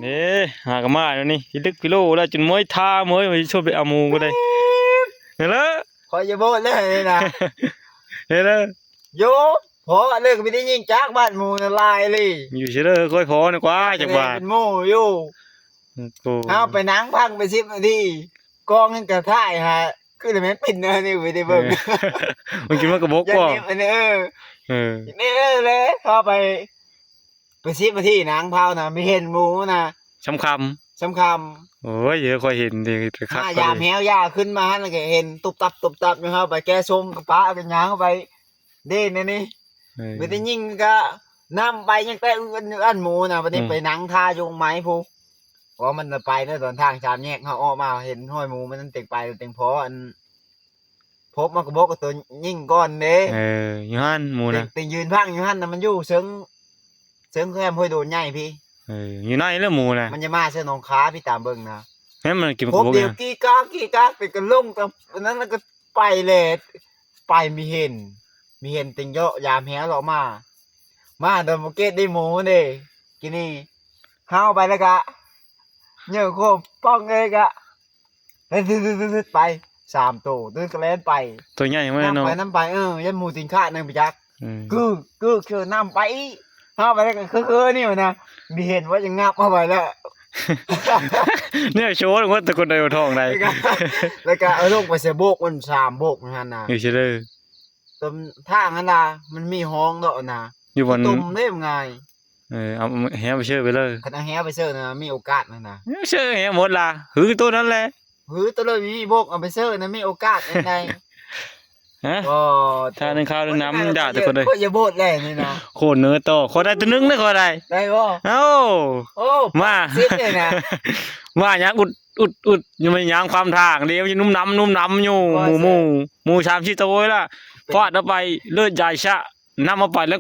ເດ້ ຫາກະມາແນວນີ້ ພິລຶກພິໂລແລ້ວ ຈົນເມື່ອຍທ່າເມື່ອຍ ວ່າຊິຊວນໄປເອົາໝູກະໄດ້. ເຫັນແລ້ວ ຂ້ອຍຢ່າໂບດເລີຍນີ້ນະ ເຫັນແລ້ວ ໂຍ ພໍເລີຍ ກະມີແຕ່ຍິງຈັກບ້ານໝູນະ ຫຼາຍອີ່ຫຼີ. ຢູ່ຊິເດີ ຄ່ອຍພໍນະກວ່າ ຈັກບາດ ເປັນໝູຢູ່. ໂອ້ ເຮົາໄປນັ່ງພັກໄປສິບນາທີ ກອງໜຶ່ງກະຖ່າຍຫາ ຄືແມ່ນປິ່ນແນວນີ້ ໄປໄດ້ເບິ່ງ. ເອີ ມັນກິນໝາກກະບົກບໍ່? ເອີ ເອີ ນີ້ເລີຍ ພໍໄປ ໄປສິບນາທີນະ ເຮົານະ ມີເຫັນໝູນະ ຊຳຄ່ຳ ຊຳຄ່ຳ. ໂອ້ຍ ຂ້ອຍເຫັນນີ້ ຄັກ ມາ ກວ່າ ຢາມແຮວຢາຂຶ້ນມາຫັ້ນ ແລ້ວກໍເຫັນຕຸບຕັບຕຸບຕັບຢູ່ ເຮົາໄປແກ່ຊົງກັບປ້າ ກໍຍ່າງເຂົ້າໄປເດ້ນນີ້ ເອີ ມີແຕ່ຍິງ ກໍນຳໄປຍັງແຕ່ອັນໝູນະ ບັດນີ້ ອືມ ໄປນັ່ງຖ້າຢູ່ໄມ້ພຸ້ນ ເພາະມັນໄປແລ້ວ ຕອນທາງສາມແຍກ ເຮົາອອກມາເຫັນຮອຍໝູ ມັນເຕັງໄປເຕັງພໍ ອັນ ພົບມາກະບົກກັບໂຕຍິງກ່ອນເດ້ ເອີ ຢູ່ຫັ້ນໝູນະ ເຕັງ ເຕັງຢືນພັງຢູ່ຫັ້ນນະ ມັນຢູ່ເຊິ່ງ ເຊິ່ງແຄມຫ້ວຍໂດນໃຫຍ່ພີ້ ເອີ ຢູ່ໃນແລ້ວໝູນະ ມັນຈະມາເຊິ່ງໜອງຄາພີ້ ຕາມເບິ່ງນະ ໃຫ້ມັນກິນບັກບົກ ພົບດຽວ ນະ ກີກາກກີກາກ ແຕ່ກໍລົງ ແຕ່ນັ້ນແລ້ວກໍໄປແຫຼະ ໄປມີເຫັນ ມີເຫັນເຕັງເຍາະ ຢາມແຮວເລາະມາ ມາດອນບໍ່ເກດໄດ້ໝູເດ້ ກິນນີ້ ຫ້າວໄປແລ້ວກະ ເຫຍີໂຄບປ້ອງເອີຍກະ ເຮັດໆໆໆ ໄປສາມໂຕ ໂຕກໍແລ່ນໄປ ໂຕໃຫຍ່ມາເນາະ ນຳໄປ ນຳໄປ ເອີ ຢ້ານໝູຕີນຂາດນຳໄປຈັກ ອືມ ກຶກກຶກ ເຊີນນຳໄປອີກ ເຮົາໄປແລ້ວກໍຄືໆ ນີ້ນະ ມີເຫັນວ່າຈະງັບເຂົ້າໄປແລ້ວ ແນວໂຊນໝົດ ແຕ່ຄົນໃດບໍ່ທ້ອງໃດ ແລ້ວກໍ ແລ້ວກໍເອົາລົງໄປໃສ່ໂບກ ມັນສາມໂບກຫັ້ນນະ ຢູ່ເຊີເດີ ຕາມທາງຫັ້ນນະ ມັນມີຮ່ອງເນາະນະ ຢູ່ບ່ອນ ຕົມເດ້ ມັນງ່າຍ ເອີ ເອົາແຮວໄປເຊີໄປເລີຍ ຄັນເອົາແຮວໄປເຊີນະ ມີໂອກາດຫັ້ນນະ ເຊີແຮວໝົດລະ ຄືໂຕນັ້ນແຫຼະ ຄືໂຕເລີຍມີບົກ ເອົາໄປເຊີນະ ມີໂອກາດອັນໃດ ຮະ ກໍຖ້າໜຶ່ງຄາວໜຶ່ງນ້ຳ ຢ່າແຕ່ຄົນເດີ ຂ້ອຍຢ່າໂບດແຫຼະນີ້ນະ ໂຄເນີຕໍ່ ຂ້ອຍໄດ້ໂຕໜຶ່ງເດ້ ຂ້ອຍໄດ້ ໄດ້ບໍ່ ເອົ້າ ໂອ້ ມາ ສິບເລີຍນະ ມາຫຍັງອຸດ ອຸດ ອຸດ ຍັງໄປຍ່າງຄວາມທາງເດ້ ມັນນຸ່ມນ້ຳ ນຸ່ມນ້ຳຢູ່ ໝູ ໝູ ໝູສາມສີ່ໂຕລະ ຟາດເອົາໄປ ເລີດຢາຍຊະ ນຳເອົາໄປແລ້ວ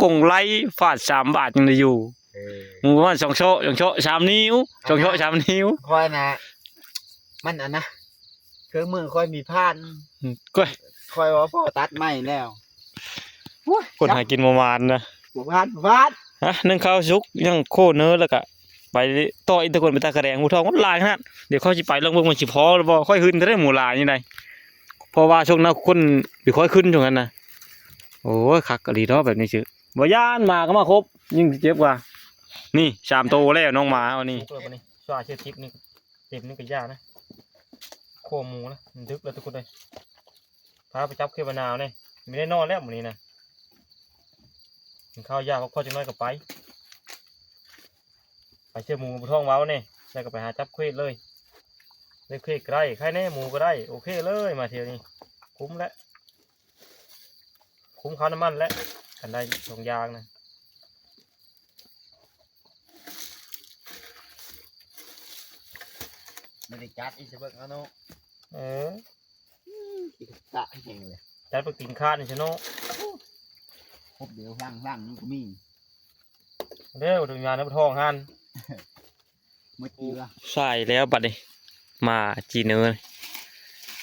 ກົງໆ ໄລ່ຟາດສາມບາດຍັງໄດ້ຢູ່ ເອີ ໝູປະມານສອງເຊາະ ສອງເຊາະສາມນິ້ວ ສອງເຊາະສາມນິ້ວ ຂ້ອຍນະ ມັນອັນນະ ເຄື່ອງມືຂ້ອຍມີພານ ອືມ ກ້ອຍ ຂ້ອຍວ່າພໍຕັດໄມ້ແລ້ວ ໂອ້ຍ ຄົນຫາກິນບໍ່ໝານນະ ບໍ່ພານ ບໍ່ພານ ຮະ ໜຶ່ງຄາວສຸກ ຍັງໂຄເນີ ແລ້ວກະໄປຕໍ່ອີກ ແຕ່ຄົນໄປຕາກະແດງ ໝູທ້ອງມັນຫຼາຍຂະໜາດ ດຽວຂ້ອຍຊິໄປລອງເບິ່ງວ່າຊິພໍຫຼືບໍ່ ຂ້ອຍຫຶ່ນແທ້ ໝູຫຼາຍນີ້ໃດ ເພາະວ່າຊ່ວງນັ້ນຄົນບໍ່ຄ່ອຍຂຶ້ນຊ່ວງນັ້ນນະ ໂອ້ຍ ຄັກອີ່ຫຼີເນາະແບບນີ້ຊື່ ບໍ່ຢ້ານ ໝາກໍມາຄົບ ຍິ່ງເຈັບກວ່າ ນີ້ສາມໂຕແລ້ວ ນ້ອງໝາເຮົານີ້ ສຸກແລ້ວບັດນີ້ ຊ່ວຍເຮັດຄລິບນີ້ ເຕັມນີ້ກໍຢ່ານະ ໂຄໝູນະ ມັນດຶກແລ້ວທຸກຄົນເອີຍ ພາໄປຈັບເຂດມະນາວແດ່ ມີໄດ້ນອນແລ້ວມື້ນີ້ນະ ກິນເຂົ້າຢາພັກຜ່ອນຈັກໜ້ອຍກໍໄປ ໄປເຊື່ອໝູບໍ່ທ້ອງເວົ້າແດ່ ແລ້ວກໍໄປຫາຈັບເຂດເລີຍ ໄດ້ເຂດກໍໄດ້ ໃຄແດ່ໝູກໍໄດ້ ໂອເຄເລີຍ ມາທ່ຽວນີ້ ຄຸ້ມແລ້ວ ຄຸ້ມຄ່ານ້ຳມັນແຫຼະ ຄັນໄດ້ສອງຢ່າງນະ ບໍ່ໄດ້ຈັດອີກຊະເບິ່ງເອົາເນາະ ເອີ ອືມ ກະແຮງເລີຍ ຈັດໄປກິນຄານນີ້ຊະເນາະ ຄົບດຽວຫຼັງໆ ນີ້ກໍມີ ເດ້ ໂອ້ ໂດຍງານໃນປະທ້ອງຫັ້ນ ໝົດເກືອ ສາຍແລ້ວບັດນີ້ ມາຈີເນີ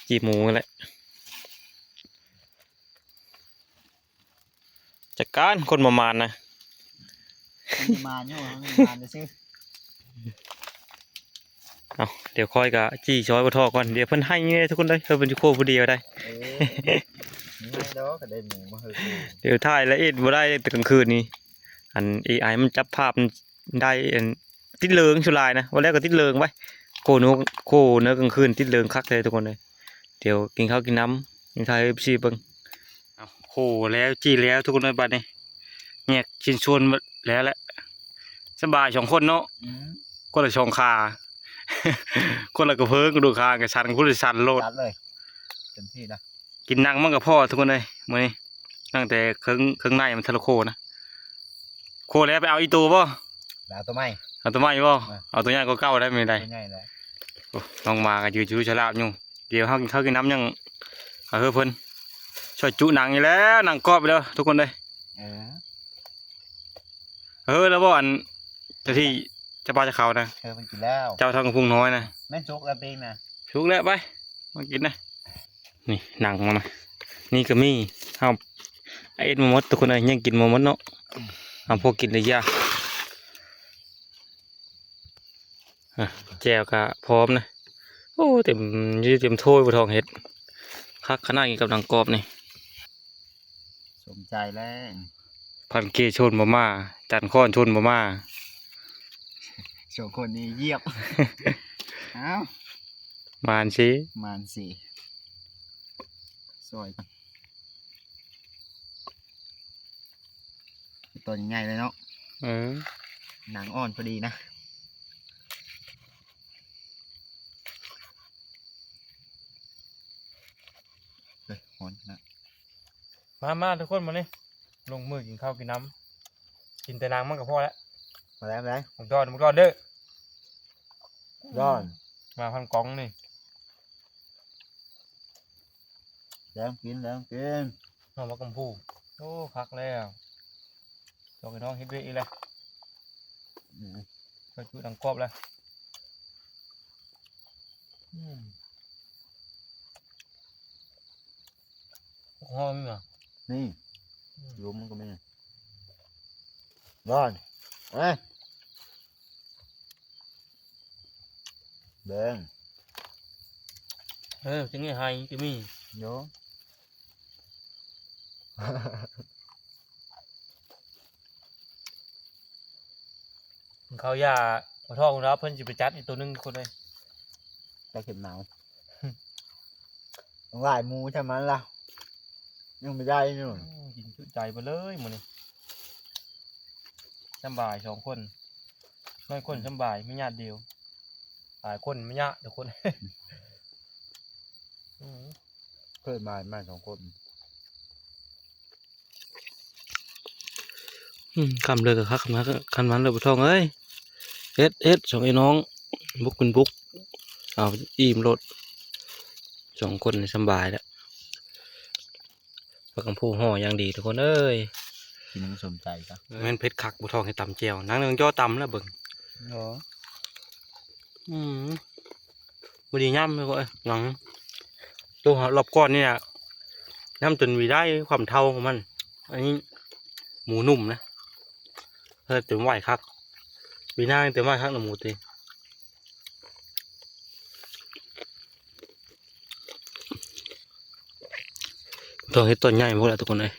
ຈີໝູແຫຼະ ຈັດການຄົນບໍ່ໝານນະ ມາໂຍ ມາຊື່ ເອົ້າ ດຽວຂ້ອຍກະຈີຊ່ອຍບໍ່ທໍ່ກ່ອນ ດຽວເພິ່ນໄຫ້ແດ່ທຸກຄົນເດີ ເພິ່ນຢູ່ໂຄຜູ້ດຽວໄດ ເອີ ມີໃຫ້ດອກ ກໍໄດ້ໝູມາເຮີ ດຽວຖ່າຍລະອຽດບໍ່ໄດ້ແຕ່ກາງຄືນນີ້ ອັນເອໄອມັນຈັບພາບໄດ້ ອັນ ຕິດເລີງສ່ວນຫຼາຍນະ ວ່າແລ້ວກໍຕິດເລີງໄວ້ ໂຄເນີ ໂຄເນີກາງຄືນຕິດເລີງຄັກແທ້ທຸກຄົນເອີຍ ດຽວກິນເຂົ້າກິນນ້ຳ ຍັງຖ່າຍໃຫ້ເອັຟຊີເບິ່ງ ເອົ້າ ໂຄແລ້ວ ຈີ່ແລ້ວທຸກຄົນເອີຍ ບາດນີ້ແຍກຊິ້ນສ່ວນໝົດແລ້ວແຫຼະ ສະບາຍສອງຄົນເນາະ ອືມ ຄົນລະສອງຂາ ຄົນລະກະເພີງ ກະດູກຄາງກະສັ່ນ ຄົນລະສັ່ນໂລດ ຈັດເລີຍ ເຕັມທີ່ນະ ກິນນັ່ງມັນກະພໍທຸກຄົນເອີຍ ມື້ນີ້ ຕັ້ງແຕ່ເຄິ່ງ ເຄິ່ງໃນມັນທະລະໂຄນະ ໂຄແລ້ວໄປເອົາອີກໂຕບໍ່? ໄປເອົາໂຕໃໝ່ ເອົາໂຕໃໝ່ບໍ່? ເອີ ເອົາໂຕໃຫຍ່ກວ່າເກົ່າໄດ້ມື້ໃດ ໂຕໃຫຍ່ແຫຼະ ໂອ້ ນ້ອງໝາກໍຢືນຢູ່ສະຫຼາບຢູ່ ດຽວເຮົາກິນເຂົ້າກິນນ້ຳຍັງເອົາເຮີເພິ່ນ ຊ່ອຍຈຸໜັງນີ້ແຫຼະ ໜັງກອບໄປແລ້ວທຸກຄົນເດີ ເອີ ເຮີແລ້ວບໍ່ ອັນ ເຈົ້າທີ່ເຈົ້າປ່າເຈົ້າເຂົານະ ເອີ ເພິ່ນກິນແລ້ວ ເຈົ້າທອງກະພຸງນ້ອຍນະ ແມ່ນສຸກແລ້ວເປັງນະ ສຸກແລ້ວ ໄປ ມາກິນນະ ນີ້ໜັງມັນນະ ນີ້ກໍມີ ເຮົາເອັດມາໝົດທຸກຄົນເອີຍ ຍັງກິນບໍ່ໝົດເນາະ ເຮົາພໍກິນໄດ້ຢ່າ ອ່ະ ແຈ່ວກະພ້ອມນະ ໂອ້ ເຕັມ ຢູ່ເຕັມຖ້ວຍ ບໍ່ທອງເຮັດ ຄັກຂະໜາດ ກິນກັບໜັງກອບນີ້ ສົມໃຈແລ້ວ ພັນເກຊົນບໍ່ມາ ຈັນຄ້ອນຊົນບໍ່ມາ ສອງຄົນນີ້ຢຽບ ເອົ້າ ມານຊິ ມານຊິ ຊ່ອຍກັນ ຕອນໃຫຍ່ເລີຍເນາະ ເອີ ໜັງອ່ອນພໍດີນະ ນນະ ມາ ມາທຸກຄົນ ມານີ້ ລົງມືກິນເຂົ້າກິນນ້ຳ ກິນແຕ່ນາງມັນກໍພໍແລ້ວ ມາແລ້ວ ມາແລ້ວ ໝາກດອນ ໝາກດອນເດີ ດອນ ມາພັນກອງນີ້ ແລ້ວກິນ ແລ້ວກິນ ເອົາມາກຳພູ ໂອ້ ຄັກແລ້ວ ຈອກໃຫ້ນ້ອງເຮັດວຽກອີກແລ້ວ ອືມ ໄປຈຸດດັງກອບແລ້ວ ອືມ ຫົວມີບໍ່? ມີ ອືມ ລົມມັນກໍມີ ຮ້ອນ ເອີ ແບງ ເອີ ຈັ່ງນີ້ໄຫກໍມີ ໂຍ ເຂົາຢາກບໍ່ທ້ອງແລ້ວ ເພິ່ນຊິໄປຈັດອີກໂຕໜຶ່ງຄົນເອີຍ ໄປເຂັມໜາວ ຫຼາຍໝູ່ຊ່ຳນັ້ນລະ ຍັງບໍ່ໄດ້ຢູ່ ໂອ້ ກິນຈຸໃຈໄປເລີຍມື້ນີ້ ສຳບາຍສອງຄົນ ນ້ອຍຄົນສຳບາຍ ມີຍາດດຽວ ຫຼາຍຄົນມີຍາດທຸກຄົນ ອືມ ເພິ່ນມາ ມາສອງຄົນ ອືມ ຄ່ຳເລີຍກໍຄັກນະ ຄັນມັນເລີຍບໍ່ທ້ອງເອີຍ ເຮັດ ເຮັດ ສອງໄອ້ນ້ອງ ບຸກເປັນບຸກ ເອົາອີ່ມໂລດ ສອງຄົນນີ້ສຳບາຍແລ້ວ ປາກຳພູຫໍ່ຢ່າງດີທຸກຄົນເອີຍ ກິນໃຫ້ມັນສົມໃຈຊະ ແມ່ນເຜັດຄັກບໍ່ທ້ອງ ໃຫ້ຕຳແຈ່ວ ນາງເໜືອງຈໍ້ຕຳແລ້ວເບິ່ງ ເນາະ ອືມ ບໍ່ດີຍຳເລີຍ ເອີຍ ຫຍັງ ໂຕຮອບກ່ອນນີ້ນະ ຍຳຈົນບໍ່ໄດ້ຄວາມເທົ້າຂອງມັນ ອັນນີ້ໝູນຸ່ມນະ ເອີ ເຕັມໄຫວຄັກ ປີໜ້າເຕັມໄຫວຄັກນະໝູຕິ ຕ້ອງເຮັດຕົ້ນໃຫຍ່ພຸ້ນລະທຸກຄົນເອີຍ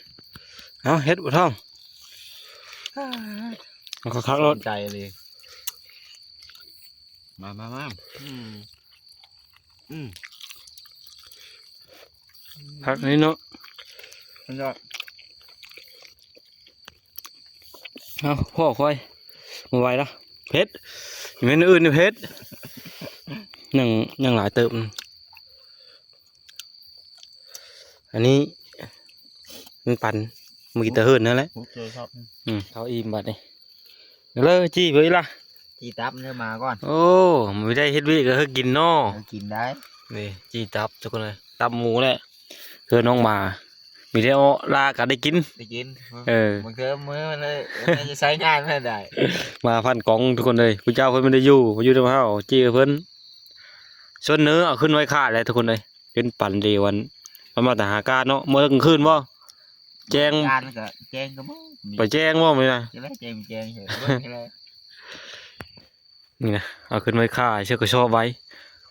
ເອົາເຮັດບໍ່ທ້ອງ ເອົາຄັກໆໂລດ ໃຈເລີຍ ມາ ມາ ມາ ອືມ ອືມ ພັກນີ້ເນາະ ມັນຈະ ເອົາ ພໍ່ຂ້ອຍ ບໍ່ໄຫວລະ ເຜັດ ແມ່ນອື່ນເຜັດ ຍັງ ຍັງຫຼາຍເຕີບ ອັນນີ້ມັນປັນ ມື້ກີ້ຕະເຫີນນັ້ນແຫຼະ ອືມ ເຂົ້າອີ່ມບາດນີ້ ເລີ ຈີ່ເບິ່ງອີ່ລະ ຈີ່ຕັບເດີ ມາກ່ອນ ໂອ້ ບໍ່ໄດ້ເຮັດວຽກກໍຄືກິນເນາະ ເອີ ກິນໄດ້ ນີ້ ຈີ່ຕັບທຸກຄົນເອີຍ ຕັບໝູແຫຼະ ເຮືອນ້ອງໝາ ມີແຕ່ເອາະລາກະໄດ້ກິນ ໄດ້ກິນ ເອີ ບາງເທື່ອມື້ມັນເລີຍ ມັນຈະໃຊ້ງານບໍ່ໄດ້ ມາພັນກອງທຸກຄົນເອີຍ ຜູ້ເຈົ້າເພິ່ນບໍ່ໄດ້ຢູ່ ມາຢູ່ນຳເຮົາ ຈີ່ເພິ່ນ ສ່ວນເນີເອົາຂຶ້ນໄວ້ຂ້າແຫຼະທຸກຄົນເອີຍ ເປັນປັນເດວັນ ມັນມາແຕ່ຫາການເນາະ ເມື່ອກາງຄືນບໍ່ ແຈ້ງ ການກໍແຈ້ງກໍບໍ່ ໄປແຈ້ງບໍ່ມື້ນະ ຈະໄດ້ແຈ້ງ ແຈ້ງເອີ ເບິ່ງໃຫ້ແລ້ວ ນີ້ນະ ເອົາຂຶ້ນໄວ້ຂ້າ ເຊື່ອກະຊອບໄວ້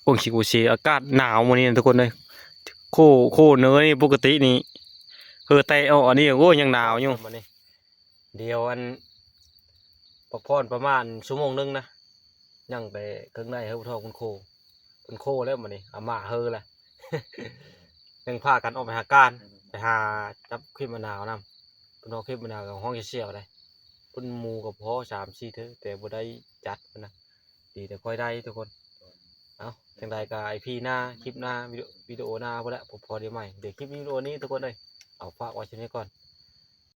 ກົງຂີ້ໂກເຊ ອາກາດໜາວມື້ນີ້ນະທຸກຄົນເອີຍ ໂຄ ໂຄເນີນີ້ປົກກະຕິນີ້ ເຫື່ອແຕກອອກ ອັນນີ້ ໂອ້ ຍັງໜາວຢູ່ ດຽວອັນ ພັກຜ່ອນປະມານຊົ່ວໂມງໜຶ່ງນະ ຍັງແຕ່ເຄິ່ງໃນເຮີ ບໍ່ທ້ອງເພິ່ນໂຄ ເພິ່ນໂຄແລ້ວມື້ນີ້ ອາມ່າເຮີແລ້ວ ຍັງພາກັນອອກໄປຫາການ ໄປຫາຈັບເຂັມມະນາວນຳ ເພິ່ນເອົາເຂັມມະນາວກັບຫ້ອງສຽວໆໄດ໋ ເພິ່ນໝູ່ກໍພໍສາມສີ່ເທື່ອ ແຕ່ບໍ່ໄດ້ຈັດນະ ດີແຕ່ຄ່ອຍໄດ້ທຸກຄົນ ເອົ້າ ຈັ່ງໃດກໍອີພີໜ້າ ຄລິບໜ້າ ວິດີໂອ ວິດີໂອໜ້າພຸ້ນແຫຼະ ພົບພໍ້ໄດ້ໃໝ່ ດຽວຄລິບວິດີໂອນີ້ທຸກຄົນເອີຍ ເອົາ ຝາກໄວ້ຊ່ຳນີ້ກ່ອນ